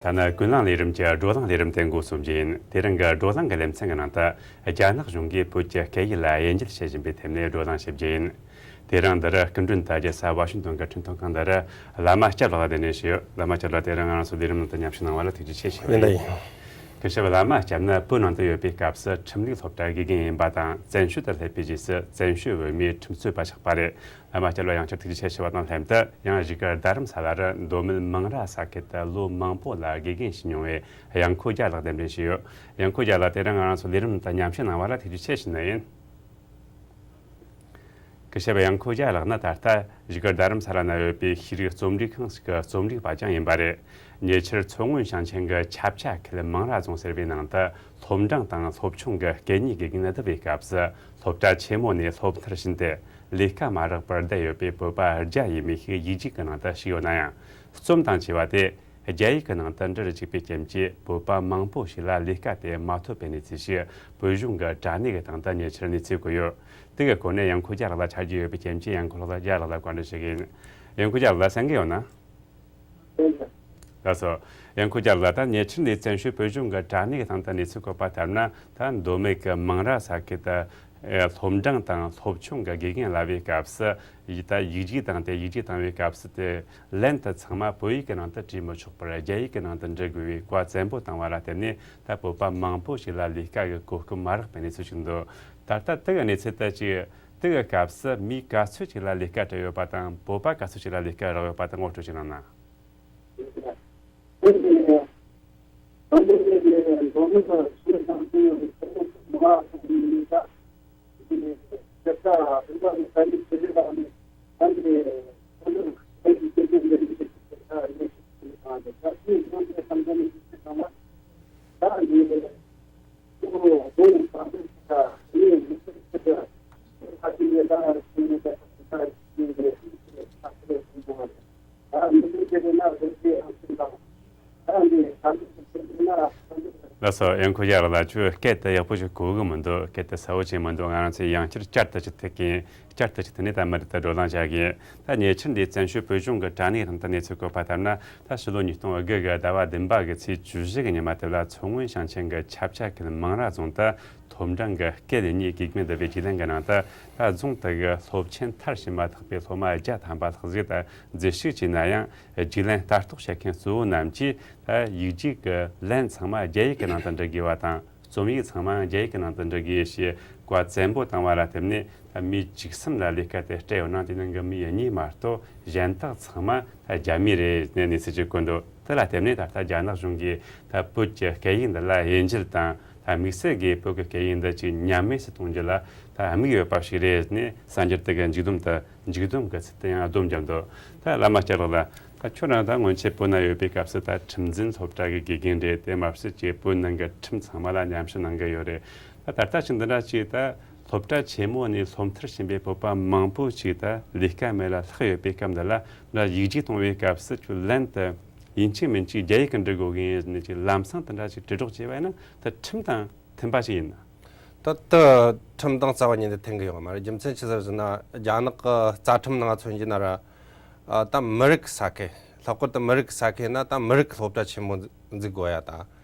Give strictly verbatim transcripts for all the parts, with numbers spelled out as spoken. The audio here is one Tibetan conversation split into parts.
ད་ནི་ཀུན་གླེང་ལས་རིམ་གྱི་བགྲོ་གླེང་ལས་རིམ་དེ་འགོ་རྩོམ་རྒྱུ་ཡིན། དེ་རིང་གི་བགྲོ་གླེང་གི་ལེ་ཚན་གྱི་ནང་དུ། རྒྱ་ནག་གཞུང་གིས་བོད་ཀྱི་སྐད་ཡིག་ལ་དབྱེ་འབྱེད་བྱེད་བཞིན་པའི་ཐད་ནས་བགྲོ་གླེང་བྱེད་རྒྱུ་ཡིན། དེ་རིང་འདིར་སྐུ་མགྲོན་དུ་བཅར་ས་ཝ་ཤིང་ཏོན་གྱི་འཕྲིན་གཏོང་ཁང་འདིར་བླ་མ་སྐྱབས་ལགས་གདན་འདྲེན་ཞུས་ཡོད། བླ་མ་སྐྱབས་ལགས་དེ་རིང་ང་རང་ཚོའི་ལས་རིམ་ནང་དུ་མཉམ་ཞུགས་གནང་བ་ལ་ཐུགས་རྗེ་ཆེ་ཞུ་བ་ཡིན། ཡིན་ད་ཡིན། སྐུ་ཞབས་བླ་མ་སྐྱབས་ནི་བོད་ནང་དུ་ཡོད་པའི་སྐབས་སུ་ཁྲིམས་ལུགས་སློབ་གྲྭ་དགེ་རྒན་ཡིན་པ་དང་། བཙན་བྱོལ་དུ་སླེབས་པའི་རྗེས་སུ་བཙན་བྱོལ་བོད་མིའི་ཁྲིམས་རྩོད་པ་ཆགས་པ་རེད། བླ་མ་སྐྱབས་ལ་ཡང་བསྐྱར་ཐུགས་རྗེ་ཆེ་ཞུ་བ་དང་ལྷན་དུ། ཡང་བཞུགས་སྒར་རྡ་རམ་ས་ལར་མདོ་སྨད་མང་ར་ས་ཁུལ་དུ་ལོ་མང་པོ་ལ་དགེ་རྒན་བྱས་མྱོང་བའི་དབྱངས་ཁོ་རྒྱལ་ལགས་གདན་འདྲེན་ཞུས་ཡོད། དབྱངས་ཁོ་རྒྱལ་ལགས་དེ་རིང་ང་རང་ཚོའི་ལས་རིམ་དུ་མཉམ་ཞུགས་གནང་བ་ལ་ཐུགས་རྗེ་ཆེ་ཞུ་ནི་ཡིན། སྐུ་ཞབས་དབྱངས་ཁོ་རྒྱལ་ལགས་ནི་ད་ལྟ་བཞུགས་སྒར་རྡ་རམ་ས་ལ་ན་ཡོད་པའི་ཤེས་རིག་རྩོམ་སྒྲིག་ཁང་ཞིག་གི་རྩོམ་སྒྲིག་པ་ཀྱང་ཡིན་པ་རེད། ཉེ་ཆར་མཚོ་སྔོན་ཞིང་ཆེན་གྱི་ཆབ་ཆ་ཁུལ་མང་ར་རྫོང་ཟེར་བའི་ནང་དུ་སློབ་འབྲིང་དང་སློབ་ཆུང་གི་སྐད་གཉིས་དགེ་རྒན་བསྡུ་བའི་སྐབས་སུ། སློབ་གྲྭ་ཆེན་མོ་ནས་སློབ་མཐར་ཕྱིན་ཏེ་ལས་ཀ་མ་རག་པར་བསྡད་ཡོད་པའི་བོད་པ་བརྒྱ་ཡས་མས་ཤིག་ཡིག་རྒྱུགས་ཀྱི་ནང་དུ་ཞུགས་ཡོད་ན་ཡང་། རྩོམ་དང་བཅས་པ་དེ་རྒྱ་ཡིག་གི་ནང་དུ་འབྲི་རུ་བཅུག་པའི་རྐྱེན་གྱིས། བོད་པ་མང་པོ་ཞིག་ལ་ལས་ཀ་དེ་མ་ཐོབ་པའི་གནས་ཚུལ་ཞིག་བོད་གཞུང་གི་དྲ་གནས་ཀྱི་སྟེང་དུ་ཉེ་ཆར་གནས་ཚུལ་བཀོད་ཡོད། དེ་གི་སྐོར་ནས་དབྱངས་ཁོ་རྒྱལ་ལགས་ལ་ཆ་རྒྱུས་ཡོད་པའི་རྐྱེན་གྱིས། དབྱངས་ཁོ་རྒྱལ་ལགས་ལ་བཀའ་འདྲི་ཞུ་གི་ཡིན། དབྱངས་ཁོ་རྒྱལ་ལགས་གསན་གྱི་ཡོད་ན། ལགས་སོ། དབྱངས་ཁོ་རྒྱལ་ལགས། ད་ཉེ་ཆར་ནས་བཙན་བྱོལ་བོད་གཞུང་གི་དྲ་གནས་ཀྱི་སྟེང་དུ་གནས་ཚུལ་བཀོད་པ་ལྟར་ན། ད་མདོ་སྨད་ཀྱི་མང་ར་ས་ཁུལ་དུ་ཨེ་སློབ་འབྲིང་དང་སློབ་ཆུང་གི་དགེ་རྒན་བསླབ་པའི་སྐབས་སུ། ཡི་ད་ཡིག་རྒྱུགས་བཏང་སྟེ། ཡིག་རྒྱུགས་བཏང་བའི་སྐབས་སུ་དེ་ལན་དུ་ཚང་མ་བོད་ཡིག་གི་ནང་དུ་བྲིས་མི་ཆོག་པར་རྒྱ་ཡིག་གི་ནང་དུ་འབྲི་དགོས་པའི་བཀའ་བཙན་པོ་བཏང་བ་ལ་བརྟེན་ནས། ད་བོད་པ་མང་པོ་ཞིག་ལ་ལས་ཀ་གི་གོ་སྐབས་མ་རག་པའི་གནས་ཚུལ་ཞིག་འདུག། ད་ལྟ་དེ་གི་གནས་ཚུལ་དེ་ཅིག། དེ་གི་སྐབས་སུ་མི་ག་ཚོད་ཅིག་ལ་ལས་ཀ་སྤྲད་ཡོད་པ་དང་། བོད་པ་ག་ཚོད་ཅིག་ལ་ལས་ཀ་རག་ཡོད་པ་དེ་ངོ་སྤྲོད་ཅིག་གནང་ན། ལགས་སོ། དབྱངས་ཁོ་རྒྱལ་ལགས། ཁྱོད་སྐད་དེ་ཡག་པོ་ཞིག་གོ་གི་མི་འདུག། སྐད་དེ་གསལ་བོ་ཅིག་མི་འདུག། ང་རང་ཚོས་ཡང་བསྐྱར་བསྐྱར་དུ་ཅིག་ཐུག་གིན། བསྐྱར་དུ་ཅིག་ཐུག་ནས་ད་མུ་མཐུད་དུ་བགྲོ་གླེང་བྱ་གི་ཡིན། ད་ཉེ་ཆར་འདིའི་བཙན་བྱོལ་བོད་གཞུང་གི་དྲ་གནས་སྟེང་དུ་གནས་ཚུལ་བཀོད་པ་ལྟར་ན། ད་ཕྱི་ལོ་ཉིས་སྟོང་དགུ་གི་ཟླ་བ་བདུན་པ་གི་ཚེས་བཅུ་བཞི་གི་ཉི་མ་དེ་ལ། མཚོ་སྔོན་ཞིང་ཆེན་གྱི་ཆབ་ཆ་ཁུལ་མང་ར་རྫོང་དུ་སློབ་འབྲིང་གི་སྐད་གཉིས་དགེ་རྒན་བསྡུ་བའི་རྒྱུགས་ལེན་གྱི་ནང་དུ། ད་རྫོང་དེ་གི་སློབ་ཆེན་མཐར་ཕྱིན་མ་ཐག་པའི་སློབ་མ་བརྒྱ་ཐམ་པ་ལྷག་ཅིག་ད་འཛུལ་ཞུགས་བྱས་ན་ཡང་། རྒྱུགས་ལེན་ལྟ་རྟོག་བྱེད་མཁན་གཙོ་བོ་རྣམས་ཀྱིས། ད་ཡིག་རྒྱུགས་ཀྱི་ལན་ཚང་མ་རྒྱ་ཡིག་གི་ནང་དུ་འབྲི་དགོས་པ་དང་། རྩོམ་ཡིག་ཚང་མ་རྒྱ་ཡིག་གི་ནང་དུ་འབྲི་དགོས་ཞེས་བཀའ་བཙན་པོ་བཏང་བ་ལ་བརྟེན་ནས། ད་མི་བཅུ་གསུམ་ལ་ལས་ཀ་དེ་སྤྲད་ཡོད་ན། དེ་ནང་གི་མི་གཉིས་མ་གཏོགས་གཞན་དག་ཚང་མ་ད་རྒྱ་མི་རེད་ཟེར་ནས་གནས་ཚུལ་ཅིག་བཀོད་འདུག། དེ་ལ་བརྟེན་ནས་ད་ལྟ་རྒྱ་ནག་གཞུང་གིས་ད་བོད་ཀྱི་སྐད་ཡིག་འདི་ལ་དབྱེ་འབྱེད་དང་། ད་དམིགས་བསལ་གྱིས་བོད་ཀྱི་སྐད་ཡིག་འདི་ཅིག་ཉམས་དམས་སུ་གཏོང་རྒྱུ་ལ་ད་དམིགས་ཡོད་པ་ཞིག་རེད་ཟེར་ནས། གསར་འགྱུར་དེ་གི་མཇུག་སྡོམ་དུ། མཇུག་སྡོམ་གྱི་ཚུལ་དུ་ཡང་སྡོམ་བརྒྱབ་འདུག། ད་བླ་མ་སྐྱབས་ལགས་ལ། ད་ཁྱོད་རང་ད་སྔོན་ཆད་བོད་ན་ཡོད་པའི་སྐབས་སུ་ད་ཁྲིམས་འཛིན་སློབ་གྲྭ་གི་དགེ་རྒན་རེད། དེ་མ་ཟད་ཀྱི་བོད་ནང་གི་ཁྲིམས་ཚང་མ་ལ་མཉམ་ཞུགས་གནང་གི་ཡོད་རེད། ད་ད་ལྟ་ཅིག་འདི་འདྲ་ཅིག་ད་སློབ་གྲྭ་ཆེན་མོ་ནས་སློབ་མཐར་ཕྱིན་པའི་བོད་པ་མང་པོ་ཅིག་ད་ལས་ཀ་མེད་ལ་ལྷག་ཡོད་པའི་སྐབས་འདི་ལ། ད་ཡིག་རྒྱུགས་གཏོང་བའི་སྐབས་སུ་ཁྱོད་ལན་དུ་ཡིན་གཅིག་མིན་གཅིག་རྒྱ་ཡིག་གི་འབྲི་དགོས་གི་ཡིན་ཟེར་ནས་ཅིག་ལམ་སང་དེ་འདྲ་ཅིག་དྲིལ་སྒྲོག་བྱས་པ་ཡིན་ན། ད་ཁྲིམས་དང་མཐུན་པ་ཞིག་ཡིན་ན། ད་ལྟ་ཁྲིམས་དང་རྩ་བ་ཉིད་ནས་མཐུན་གི་ཡོད་མ་རེད། རྒྱུ་མཚན་ཅི་ཟེར་ཟེར་ན། རྒྱ་ནག་གི་རྩ་ཁྲིམས་ནང་མཚོན་རྒྱུ་ན་ར། ཨ། ད་མི་རིགས་ས་ཁུལ། ལྷག་པར་དུ་མི་རིགས་ས་ཁུལ་ན་ད་མི་རིགས་སློབ་གྲྭ་ཆེན་མོ་འཛུགས་དགོས་ཡ། ད་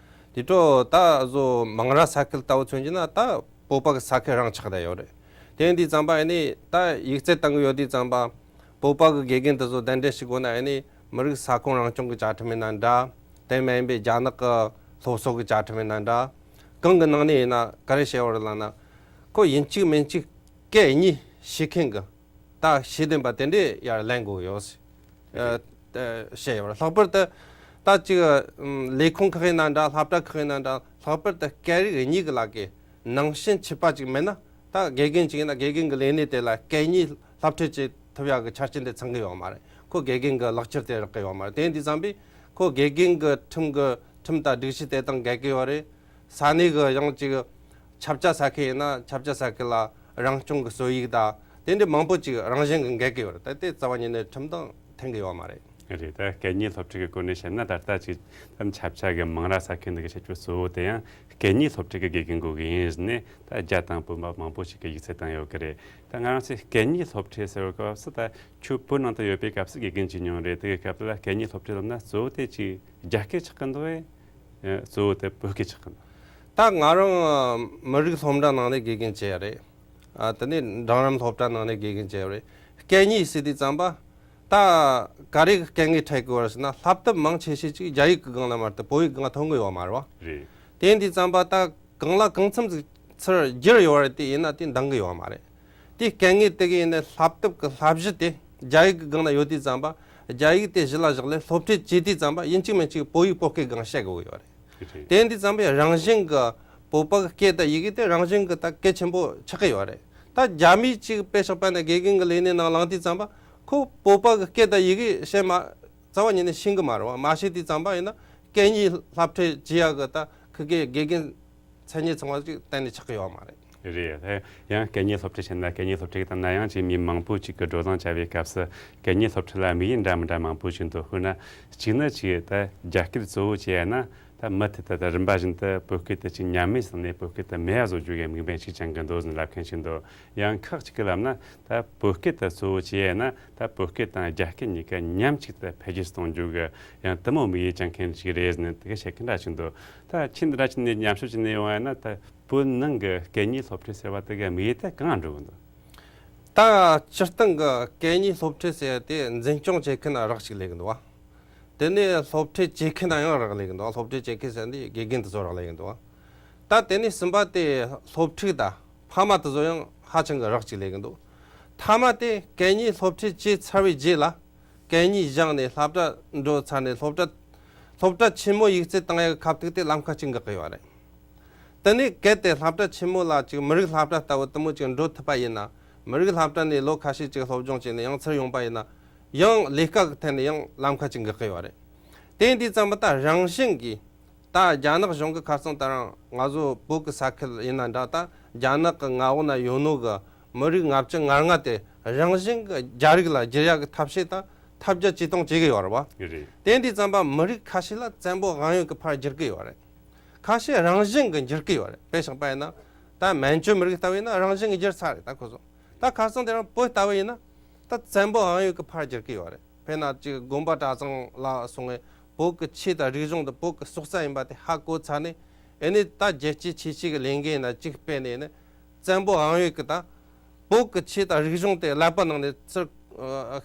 དེ་འཕྲོ་ད་བཟོ་མང་ར་ས་ཁུལ་ལྟ་བུ་མཚོན་རྒྱུ་ན། ད་བོད་པ་གི་ས་ཁུལ་རང་ཆགས་བསྡད་ཡོད་རེད། དེ་ཡིན་དུས་ཙམ་པ་ཨ་ནི་ད་ཡིག་རྩིས་བཏང་གི་ཡོད་དུས་ཙམ་པ། བོད་པ་གི་དགེ་རྒན་དེ་ཚོ་གདན་འདྲེན་ཞུ་དགོས་ན། ཨ་ནི་མི་རིགས་ས་ཁོངས་རང་སྐྱོང་གི་བཅའ་ཁྲིམས་ཡིན་ན་འདྲ། དེ་མ་ཡིན་པའི་རྒྱ་ནག་གི་སློབ་གསོ་གི་བཅའ་ཁྲིམས་ཡིན་ན་འདྲ། གང་གི་ནང་ནས་ཡིན་ན་ག་རེ་བཤད་ཡོད་རེད་ལབ་ན། ཁོ་ཡིན་གཅིག་མིན་གཅིག་སྐད་གཉིས་ཤེས་མཁན་གི། ད་ཤེས་ལྡན་པ་དེ་འདྲས་ཡར་ལེན་དགོས་ཡོད་ཟེར། ཨ། ཨ། བཤད་ཡོད་རེད། ལྷག་པར་དུ་ད་ཅིག་ཨམ། ལས་ཁུངས་ཁག་ཡིན་ན་འདྲ། སློབ་གྲྭ་ཁག་ཡིན་ན་འདྲ། ལྷག་པར་དུ་སྐད་རིགས་གཉིས་ཀྱི་ལ་ཀའི་ནང་བཞིན་ཆད་པ་ཅིག་མེད་ན། ད་དགེ་རྒན་ཅིག་ཡིན་ན་དགེ་རྒན་གྱི་ལས་གནས་དེ་ལ་སྐད་གཉིས་སློབ་ཁྲིད་བྱེད་ཐུབ་ཡག་གི་ཆ་རྐྱེན་དེ་ཚང་གི་ཡོད་མ་རེད། ཁོ་དགེ་རྒན་གྱི་ལག་ཁྱེར་དེ་རག་གི་ཡོད་མ་རེད། དེ་ཡིན་དུས་ཙམ་པས་ཁོ་དགེ་རྒན་གྱི་ཁྲིམས་ཀྱི་ཁྲིམས་དང་སྒྲིག་གཞི་དེ་དང་འགལ་གི་ཡོད་རེད། ས་གནས་ཀྱི་ཡང་ཅིག་ཁྱབ་ཆ་ས་ཁུལ་ཡིན་ན་ཁྱབ་ཆ་ས་ཁུལ་ལ་རང་སྐྱོང་གི་སྲོལ་ཡིག་དང་དེ་འདྲའི་མང་པོ་ཅིག་རང་བཞིན་གྱི་འགལ་གི་ཡོད་རེད། ད་དེ་རྩ་བ་ཉིད་ནས་ཁྲིམས་དང་མཐུན་གི་ཡོད་མ་རེད། རེད། ད་སྐད་གཉིས་སློབ་ཁྲིད་ཀྱི་སྐོར་ནས་བཤད་ན། ད་ལྟ་ཅིག་ད་ཆབ་ཆ་གི་མིང་ར་ས་ཁུལ་འདི་གི་བྱེད་སྤྱོད་གཙོ་བོ་དེ་ཡང་སྐད་གཉིས་སློབ་ཁྲིད་ཀྱི་དགེ་རྒན་དགོས་གི་ཡིན་ཟེར་ནས། ད་རྒྱ་དང་བོད་མ་མང་པོ་ཞིག་གིས་ཡིག་ཚད་བཏང་ཡོད་གི་རེད། ད་ང་རང་ཚོས་སྐད་གཉིས་སློབ་ཁྲིད་ཟེར་བའི་སྐབས་སུ། ད་ཁྱོད་བོད་ནང་དུ་ཡོད་པའི་སྐབས་སུ་དགེ་རྒན་བྱས་མྱོང་རེད། དེ་གི་སྐབས་ལ་སྐད་གཉིས་སློབ་ཁྲིད་ལབ་ན་གཙོ་བོ་དེ་ཅིག་རྒྱ་སྐད་ཆགས་གི་འདུག་གས། གཙོ་བོ་དེ་བོད་སྐད་ཆགས་གི་འདུག་ད་ང་རང་མི་རིགས་སློབ་གྲྭ་ནང་ནས་དགེ་རྒན་བྱས་ཡ་རེད། ཨ། དེ་ནས་འབྲིང་རིམ་སློབ་གྲྭ་ནང་ནས་དགེ་རྒན་བྱས་ཡོད་རེད། སྐད་གཉིས་ཟེར་དུས་ཙམ་པ། ད་ག་རེ་གི་སྐད་ངན་འཕྲད་གི་ཡོད་རེད་ཟེར་ན། བསླབ་དེབ་མང་ཆེ་ཤོས་ཅིག་རྒྱ་ཡིག་གི་སྒང་ལ་མ་གཏོགས་བོད་ཡིག་སྒང་ཐོན་གི་ཡོད་མ་རེད་བ། རེད། དེ་ཡིན་དུས་ཙམ་པ། ད་གང་ལ་གང་འཚམ་ཟིག་ཚུར་བསྒྱུར་ཡོད་རེད། དེ་ཡིན་ན་དེ་འདང་གི་ཡོད་མ་རེད། དེ་སྐད་ངན་དེ་གི་ཡིན་ན་བསླབ་དེབ་གི་བསླབ་གཞི་དེ་རྒྱ་ཡིག་གི་སྒང་ན་ཡོད་དུས་ཙམ་པ། རྒྱ་ཡིག་དེ་གཞི་ལ་བཞག་ལས་སློབ་ཁྲིད་བྱེད་དུས་ཙམ་པ། ཡིན་གཅིག་མིན་གཅིག་བོད་ཡིག་བོད་སྐད་སྒང་བཤད་དགོས་ཀྱི་ཡོད་རེད། རེད། དེ་ཡིན་དུས་ཙམ་པ་རང་བཞིན་གི་བོད་པ་གི་སྐད་དང་ཡི་གེ་དེ་རང་བཞིན་གི་ད་གལ་ཆེན་པོ་ཆགས་ཀྱི་ཡོད་རེད། ད་རྒྱ་མི་གཅིག་དཔེ་བཞག་པ་ན་དགེ་རྒན་གི་ལས་གནས་ནང་ལངས་དུས་ཙམ་པ། ཁོ་བོད་པ་གི་སྐད་དང་ཡི་གེ་བཤད་མ། རྩ་བ་ཉིད་ནས་ཤེས་གི་མ་རེད་བ། མ་ཤེས་དུས་ཙམ་པ་ཡིན་ན་སྐད་གཉིས་སློབ་ཁྲིད་བྱེད་ཡ་གི་ད་ཁི་གེ་དགེ་རྒན་མཚན་ཉིད་ཚང་བ་ཅིག་གཏན་ནས་ཆགས་ཀྱི་ཡོད་མ་རེད། རེད། དེ་ཡང་སྐད་གཉིས་སློབ་ཁྲིད་བྱས་ན། སྐད་གཉིས་སློབ་ཁྲིད་བཏང་ན་ཡང་ཅིག་མི་མང་པོ་ཅིག་གིས་བགྲོ་གླེང་བྱ་བའི་སྐབས་སུ་སྐད་གཉིས་སློབ་ཁྲིད་ལ་དམིགས་ཡུལ་འདྲ་མི་འདྲ་མང་པོ་ཞིག་འདུག་དཔེར་ན་གཅིག་ནི་ཅིག་ད་རྒྱ་སྐད་གཙོ་བོ་བྱས་ན། ད་མུ་མཐུད་དུ་ད་རིམ་པ་བཞིན་དུ་བོད་སྐད་དེ་ཅིག་ཉམས་མེད་སོང་ནས་བོད་སྐད་དེ་མེད་པ་བཟོ་རྒྱུ་གི་དམིགས་འབེན་ཞིག་བཅངས་ཀྱི་འདུག་ཟེར་ལབ་མཁན་ཞིག་འདུག་ཡང་ཁག་ཅིག་གིས་ལབ་ན། ད་བོད་སྐད་དེ་གཙོ་བོ་བྱས་ན། ད་བོད་སྐད་དང་རྒྱ་སྐད་གཉིས་ཀ་མཉམ་གཅིག་ཏུ་འཕེལ་རྒྱས་གཏོང་རྒྱུ་གི་ཡང་དེ་མོ་དམིགས་ཡུལ་བཅངས་མཁན་ཞིག་རེད་ཟེར་ནས་དེ་ག་བཤད་མཁན་འདྲ་ཞིག་འདུག་ད་ཁྱེད་འདི་འདྲ་ཞིག་ནས་མཉམ་ཞུགས་བྱས་ནས་ཡོང་བ་ཡིན་ན། ད་བོད་ནང་གི་སྐད་གཉིས་སློབ་ཁྲིད་ཟེར་བ་དེ་གི་དམིགས་ཡུལ་དེ་གང་འགྲོ་གི་འདུག་ད་སྤྱིར་བཏང་གི་སྐད་གཉིས་སློབ་ཁྲིད་ཟེར་ཡ་དེ་འཛིན་སྐྱོང་བྱེད་མཁན་རགས་ཅིག་སླེབས་ཀྱི་འདུག་བ། དེ་ནས་སློབ་ཁྲིད་བྱེད་མཁན་ཡང་རགས་སླེབས་ཀྱི་འདུག་སློབ་ཁྲིད་བྱེད་མཁན་ཟེར་འདི་དགེ་རྒན་དེ་ཚོ་རགས་སླེབས་ཀྱི་འདུག་ད་དེ་ནས་གསུམ་པ་དེ་སློབ་ཕྲུག་དང་ཕ་མ་དེ་ཚོ་ཡང་ཧ་ཅང་གི་རགས་ཅིག་སླེབས་ཀྱི་འདུག་མཐའ་མ་དེ་སྐད་གཉིས་སློབ་ཁྲིད་བྱས་ཚར་བའི་རྗེས་ལ། སྐད་གཉིས་སྦྱངས་ནས་སློབ་གྲྭ་འགྲོ་ཚར་ནས། སློབ་གྲྭ་སློབ་གྲྭ་ཆེན་མོ་ཡིག་ཚད་བཏང་ཡག་གི་ཁ་ཐུག་དེ་ལམ་ཁ་ཅིག་འགག་གི་ཡོད་རེད། དེ་ནས་གལ་ཏེ་སློབ་གྲྭ་ཆེན་མོ་ལ་ཅིག་མི་རིགས་སློབ་གྲྭ་ལྟ་བུ་དེ་མོ་ཅིག་འགྲོ་ཐུབ་པ་ཡིན་ན། མི་རིགས་སློབ་གྲྭ་ནས་ལོ་ཁ་ཤས་ཅིག་སློབ་སྦྱོང་བྱས་ནས་ཡང་ཚུར་ཡོང་པ་ཡིན་ན། ཡང་ལས་ཀ་གི་ཐད་ནས་ཡང་ལམ་ཁ་ཅིག་འགག་གི་ཡོད་རེད། དེ་ཡིན་དུས་ཙམ་པ་ད་རང་བཞིན་གྱིས། ད་རྒྱ་ནག་གཞུང་གི་ཁ་རྩང་ད་རང་ང་ཚོ་བོད་ཀྱི་ས་ཁུལ་ཡིན་ན་འདྲ། ད་རྒྱ་ནག་གི་མངའ་འོག་ན་ཡོད་ནོ་གི་མི་རིགས་ལྔ་བཅུ་ང་ལྔ་དེ་རང་བཞིན་གྱི་རྒྱ་རིགས་ལ་བསྒྱུར་ཡག་གི་ཐབས་ཤེས་དང་ཐབས་བརྒྱ་ཇུས་སྟོང་བྱེད་ཀྱི་ཡོད་རེད་བ། རེད། དེ་ཡིན་དུས་ཙམ་པ་མི་རིགས་ཁ་ཤས་ལ་བཙན་པོ་དབང་ཡོད་ཀྱི་ཕར་བསྒྱུར་གྱི་ཡོད་རེད། ཁ་ཤས་རང་བཞིན་གྱིས་འགྱུར་གྱི་ཡོད་རེད། དཔེ་བཞག་པ་ཡིན་ན། ད་མན་ཇུ་མི་རིགས་ལྟ་བུ་ཡིན་ན་རང་བཞིན་གྱིས་འགྱུར་ཚར་རེད། ད་ཁོ་ཚོ་ད་ཁ་སང་དེ་རིང་བོད་ལྟ་བུ་ཡིན་ན། ད་བཙན་པོ་དབང་ཡོད་ཀྱི་ཕར་འགྱུར་གྱི་ཡོད་རེད། དཔེར་ན་ཅིག་དགོན་པ་གྲྭ་ཚང་ལ་སོང་ངས་བོད་ཀྱི་ཆོས་དང་རིག་གཞུང་དེ་བོད་ཀྱི་སྲོག་རྩ་ཡིན་པ་དེ་ཧ་གོ་ཚར་ནས། ཨེ་ནས་ད་རྒྱལ་གཅེས་ཆོས་གཅེས་ཀྱི་ལས་འགན་ཡིན་ན་ཅིག་སྤེལ་ནས་ནི། བཙན་པོ་དབང་ཡོད་ཀྱི་ད་བོད་ཀྱི་ཆོས་དང་རིག་གཞུང་དེ་ཀླད་པ་ནང་ནས་ཚུར།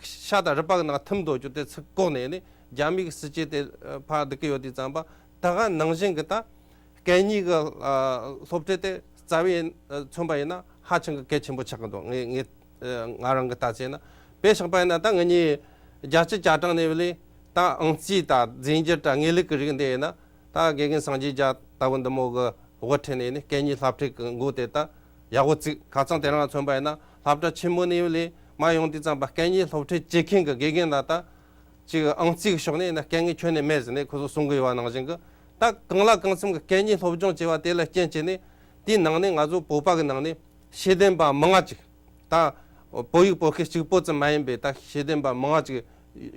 ཤ་དང་རུས་པ་གི་ནང་ཐིམ་འགྲོ་རྒྱུ་དེ་ཚུར་བཀོག་ནས་ནི། རྒྱ་མི་གི་སྲིད་ཇུས་དེ་ཕར་འདུག་གི་ཡོད་དུས་ཙམ་པ། ད་ག་ནང་བཞིན་གྱི་ད་སྐད་གཉིས་ཀྱི་སློབ་ཁྲིད་དེ་རྩ་བའི་མཚོན་པ་ཡིན་ན་ཧ་ཅང་གི་གལ་ཆེན་པོ་ཆགས་ཀྱི་འདུག་ངས་ངས་ང་རང་གི་ལྟ་ཚུལ་ན། དཔེ་བཞག་པ་ཡིན་ན་ད་ངེད་གཉིས་རྒྱལ་སྤྱིའི་བཅའ་ཁྲིམས་ནས་བ་ལས་ད་ཨང་རྩིས་དང་རྫས་འགྱུར་དང་དངོས་ལུགས་ཀྱི་རིགས་འདི་ཡིན་ན། ད་དགེ་རྒན་སངས་རྒྱས་རྒྱ་ལྟ་བུ་འདི་མོ་གི་དབུ་ཁྲིད་ནས་ནི་སྐད་གཉིས་སློབ་ཁྲིད་ཀྱི་འགོ་དེ་ད་ཡག་པོ་བཙུགས། ཁ་རྩང་དེ་རིང་མཚོན་པ་ཡིན་ན་སློབ་གྲྭ་ཆེན་མོ་ནས་བ་ལས་མར་ཡོང་དུས་ཙམ་པ་སྐད་གཉིས་སློབ་ཁྲིད་བྱེད་མཁན་གྱི་དགེ་རྒན་ལ་ད་ཅིག་ཨང་རྩིས་ཀྱི་ཕྱོགས་ནས་ཡིན་ན་སྐད་ངན་ཁྱོན་ནས་མེད་ཟེར་ནས་ཁོ་ཚོ་གསུང་གི་ཡོད་པ་ནང་བཞིན་གྱི། ད་གང་ལ་གང་འཚམ་གྱི་སྐད་གཉིས་སློབ་སྦྱོང་བྱས་པ་དེ་ལ་རྐྱེན་བྱས་ནས་དེའི་ནང་ནས་ང་ཚོ་བོད་པ་གི་ནང་ནས་ཤེས་ལྡན་པ་མང་ང་ཅིག་ད་བོད་ཡིག་བོད་སྐད་གཅིག་པོ་ཙམ་མ་ཡིན་པའི་ད་ཤེས་ལྡན་པ་མང་ང་ཅིག་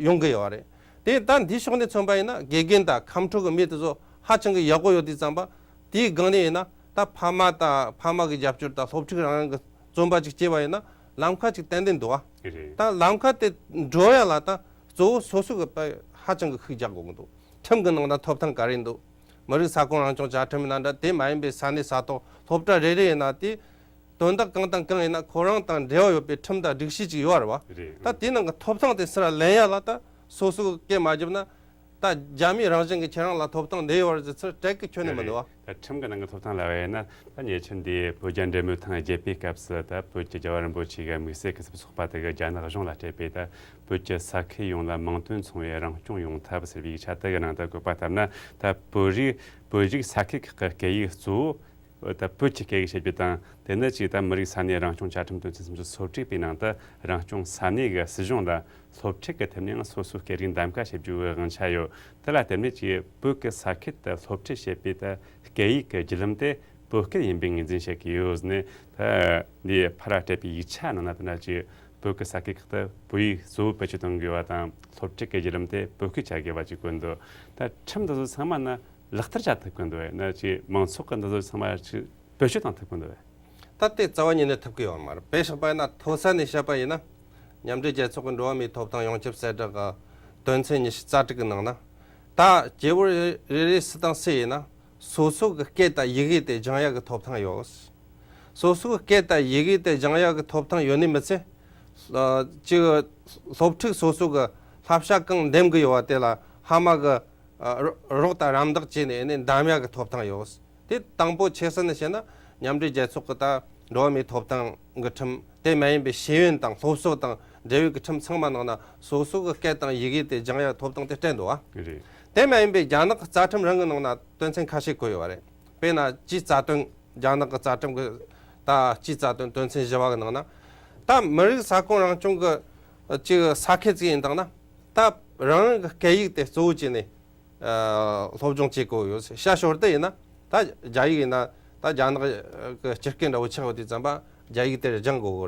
ཡོང་གི་ཡོད་རེད། དེ་ད་འདིའི་ཕྱོགས་ནས་མཚོན་པ་ཡིན་ན་དགེ་རྒན་དང་ཁམས་ཕྲུག་གི་མི་དེ་ཚོ་ཧ་ཅང་གི་ཡག་པོ་ཡོད་དུས་ཙམ་པ། དེའི་སྒང་ནས་ཡིན་ན་ད་ཕ་མ་དང་ཕ་མ་གི་རྒྱབ་སྐྱོར་དང་སློབ་ཕྲུག་རང་རང་གི་བརྩོན་པ་ཅིག་བྱས་པ་ཡིན་ན་ལམ་ཁ་ཅིག་ཏན་ཏན་འདུག་ཨ། རེད། ད་ལམ་ཁ་དེ་འགྲོ་ཡ་ལ་ད་གཙོ་བོ་སོ་སོ་གི་ཧ་ཅང་གི་ཤུགས་རྒྱག་དགོས་ཀྱི་འདུག་ཁྲིམས་གི་ནང་ད་ཐོབ་ཐང་ག་རེ་འདུག་མི་རིགས་ས་ཁོངས་རང་སྐྱོང་བཅའ་ཁྲིམས་ཡིན་ན་འདྲ། དེ་མ་ཡིན་པའི་ས་གནས་ས་ཐོག་སློབ་གྲྭ་རེ་རེ་ཡིན་ན་དེ། དོན་དག་གང་དང་གང་ཡིན་ན་ཁོ་རང་དང་འབྲེལ་བ་ཡོད་པའི་ཁྲིམས་དང་སྒྲིག་གཞི་ཅིག་ཡོད་རེད་བ། རེད། ད་དེའི་ནང་གི་ཐོབ་ཐང་དེ་ཚུར་ལེན་ཡ་ལ་ད་སོ་སོ་གི་སྐད་མ་བརྒྱབ་ན། ད་རྒྱ་མིས་རང་བཞིན་གྱིས་ཁྱེད་རང་ལ་ཐོབ་ཐང་འདི་ཡོད་རེད་ཟེར་ཚུར་སྤྲད་གི་ཁྱོན་ནས་མི་འདུག་བ། རེད། ད་ཁྲིམས་ཀྱི་ནང་གི་ཐོབ་ཐང་ལབ་པ་ཡིན་ན། ད་ཉེ་ཆར་འདི་བོད་རྒྱ་འབྲེལ་མོལ་ཐེངས་བརྒྱད་པའི་སྐབས་སུ། ད་བོད་ཀྱི་རྒྱལ་བ་རིན་པོ་ཆེ་གི་དམིགས་བསལ་གྱི་སྲིད་ཚོགས་པ་དེ་གིས་རྒྱ་ནག་གཞུང་ལ་སྤྲད་པའི་ད་བོད་ཀྱི་ས་ཁུལ་ཡོངས་ལ་མིང་དོན་མཚུངས་པའི་རང་སྐྱོང་ཡོང་ཐབས་ཟེར་བའི་ཡིག་ཆ་དེ་གི་ནང་དུ་བཀོད་པ་ལྟར་ན། ད་བོད་རིགས་བོད་རིགས་ས་ཁུལ་ཁག་གི་སྐད་ཡིག་གཙོ་བོ། ད་བོད་ཀྱི་སྐད་ཡིག་བཤད་རྒྱུ་དང་། དེ་ནི་ཅིག་ད་མི་རིགས་ས་གནས་རང་སྐྱོང་བཅའ་ཁྲིམས་དོན་ཚན་སུམ་ཅུ་སོ་དྲུག་པའི་ནང་དུ་རང་སྐྱོང་ས་གནས་ཀྱི་སྲིད་གཞུང་ལ་སློབ་ཁྲིད་ཀྱི་ཐད་ནས་སོ་སོའི་སྐད་རིགས་གདམ་ག་བྱེད་རྒྱུའི་དབང་ཆ་ཡོད། དེ་ལ་བརྟེན་ནས་ཅིག་བོད་ཀྱི་ས་ཁུལ་དུ་སློབ་ཁྲིད་བྱེད་པའི་ད་སྐད་ཡིག་གི་བརྒྱུད་ལམ་དེ་བོད་སྐད་ཡིན་པའི་ངོས་འཛིན་བྱེད་ཀྱི་ཡོད་ཟེར་ནས། ད་འདི་ཕར་སྤྲད་པའི་ཡིག་ཆ་ནང་ན་དེ་འདྲ་ཅིག་ བོད་ཀྱི་ས་ཁུལ་ཁག་ཏུ་བོད་ཡིག་གཙོ་བོ་བེད་སྤྱོད་གཏོང་དགོས་པ་དང་སློབ་ཁྲིད་ཀྱི་བརྒྱུད་རིམ་དེ་བོད་སྐད་བྱ་དགོས་པ་བཅས་བཀོད་འདུག་ད་ཁྲིམས་འདི་ཚོ་ཚང་མ་ནི་ལག་བསྟར་བྱ་ཐུབ་ཀྱི་འདུག་བས་ན་ཅིག་མང་ཚོགས་ཀྱི་འདི་ཚོ་ཚང་མ་ཅིག་བེད་སྤྱོད་གཏོང་ཐུབ་ཀྱི་འདུག་བས། ད་དེ་རྩ་བ་ཉིད་ནས་ཐུབ་ཀྱི་ཡོད་མ་རེད། དཔེ་བཞག་པ་ཡིན་ན་མཐོ་ས་ནས་བཤད་པ་ཡིན་ན། མཉམ་འབྲེལ་རྒྱལ་ཚོགས་ཀྱི་འགྲོ་བ་མིའི་ཐོབ་ཐང་ཡོངས་ཁྱབ་གསལ་བསྒྲགས་ཀྱི་དོན་ཚན་ཉི་ཤུ་རྩ་དྲུག་གི་ནང་ན། ད་སྐྱེ་བོ་རེ་རེ་སུ་དང་སུ་ཡིན་ན་སོ་སོ་གི་སྐད་དང་ཡི་གེ་དེ་སྦྱང་ཡག་གི་ཐོབ་ཐང་ཡོད། སོ་སོ་གི་སྐད་དང་ཡི་གེ་དེ་སྦྱང་ཡག་གི་ཐོབ་ཐང་ཡོད་ནི་མི་ཚད། ཨ་ཅིག་སློབ་ཕྲུག་སོ་སོ་གི་བསླབ་བྱ་གང་འདེམས་གི་ཡོད་པ་དེ་ལ་ཧ་མ་གི་ཨ་རོགས་དང་རམ་འདེགས་བྱས་ནས་ནི་འདམ་ཡག་གི་ཐོབ་ཐང་ཡོད། དེ་དང་པོ་ཆེ་ས་ནས་བཤད་ན་མཉམ་འབྲེལ་རྒྱལ་ཚོགས་ཀྱི་ད་འགྲོ་བ་མིའི་ཐོབ་ཐང་གི་ཁྲིམས་དེ་མ་ཡིན་པའི་ཤེས་ཡོན་དང་སློབ་གསོ་དང་འབྲེལ་ཡོད་ཀྱི་ཁྲིམས་ཚང་མ་ནང་ན་སོ་སོ་གི་སྐད་དང་ཡི་གེ་དེ་སྦྱང་ཡག་ཐོབ་ཐང་དེ་སྤྲད་འདུག་བ། རེད། དེ་མ་ཡིན་པའི་རྒྱ་ནག་གི་རྩ་ཁྲིམས་རང་གི་ནང་ན་དོན་ཚན་ཁ་ཤས་བཀོད་ཡོད་པ་རེད། དཔེར་ན་སྤྱིའི་རྩ་དོན། རྒྱ་ནག་གི་རྩ་ཁྲིམས་ཀྱི་ད་སྤྱིའི་རྩ་དོན་དོན་ཚན་བཞི་བ་གི་ནང་ན། ད་མི་རིགས་ས་ཁོངས་རང་སྐྱོང་གི་ཅིག་ས་ཁུལ་ཅིག་ཡིན་དང་ན། ད་རང་རང་གི་སྐད་ཡིག་དེ་གཙོ་བོ་བྱས་ནས་ཨ་སློབ་སྦྱོང་བྱེད་དགོས་ཡོད། ཤ་ཞོར་དུ་ཡིན་ན་ད་རྒྱ་ཡིག་ཡིན་ན་ད་རྒྱ་ནག་གི་སྤྱི་སྐད་འདྲ་བོ་ཆགས་ཡོད་དུས་ཙམ་པ་རྒྱ་ཡིག་དེར་སྦྱང་དགོས་